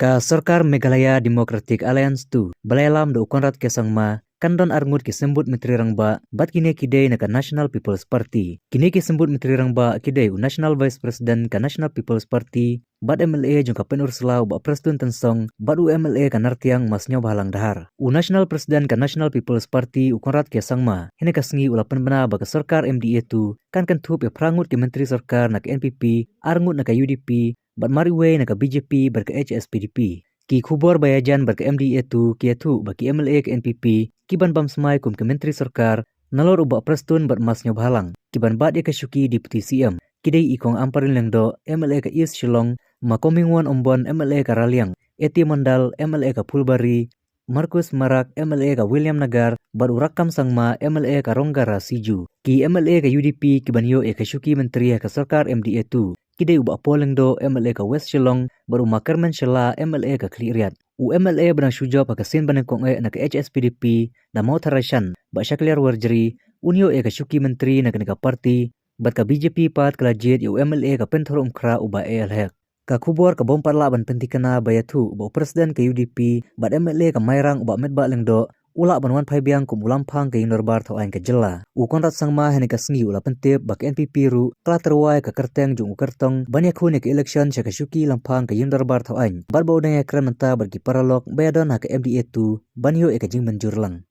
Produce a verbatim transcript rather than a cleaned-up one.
Ka sorkar Meghalaya Democratic Alliance two ba la ïalam da u Conrad K Sangma kan don arngut ki symbud myntri rangbah bad kine ki dei na ka National People's Party. Kine ki symbud myntri rangbah ki dei u National Vice President ka National People's Party bad M L A jong ka Pynursla u Bah Prestone Tynsong bad u M L A ka Nartiang Masniawbhalang Dhar. U National President ka National People's Party u Conrad K Sangma hynne ka sngi u la pynbna ba ka sorkar M D A two kan kynthup ïa phra ngut ki myntri sorkar na ka N P P, ar ngut na ka U D P bad mar iwei na ka B J P bad ka H S P D P. Ki khubor ba ïajan bad ka M D A two ki ïathuh ba ki M L A ka N P P ki ban bam smai kum ki myntri sorkar nalor u Bah Prestone bad Masniawbhalang ki ban bat ïa ka shuki Deputy C M. Ki dei i Kong Ampareen Lyngdoh, M L A ka East Shillong, Ma Comingone Ymbon, M L A ka Raliang, A T Mondal, M L A ka Phulbari, Marcuise Marak, M L A ka Williamnagar bad u Rakkam Sangma, M L A ka Rongara Siju. Ki M L A ka U D P ki ban ïoh ïa ka shuki myntri ha ka sorkar M D A two ki dei u Bah Paul Lyngdoh, M L A ka West Shillong bad u Ma Kyrmen Shylla, M L A ka Khliehriat. U M L A ba dang shu jop ha ka sien banyngkong eh na ka H S P D P, Damotharaishan Bah Shakliar Warjri, un ïoh ïa ka shuki myntri na kane ka party bad ka B J P pat ka la jied ïa u M L A ka Pynthorumkhrah u Bah A L Hek. Ka khubor ka bym pat lah ban pynthikna ba ïathuh ba u President ka U D P bad M L A ka Mairang u Bah Metbah Lyngdoh u lah ban wan phai biang kum u Lamphang ka Ïingdorbar Thawaiñ ka jylla. U Conrad Sangma hynne ka sngi u la pyntip ba ka N P P ruh ka la tyrwa ïa ka kyrteng jong u kyrtong ban ïakhun ïa ka election sha ka shuki Lamphang ka Ïingdorbar Thawaiñ bad ba u dang ïakren mynta bad ki paralok ba ïadon ha ka M D A two ban ïoh ïa ka jingmynjur lang.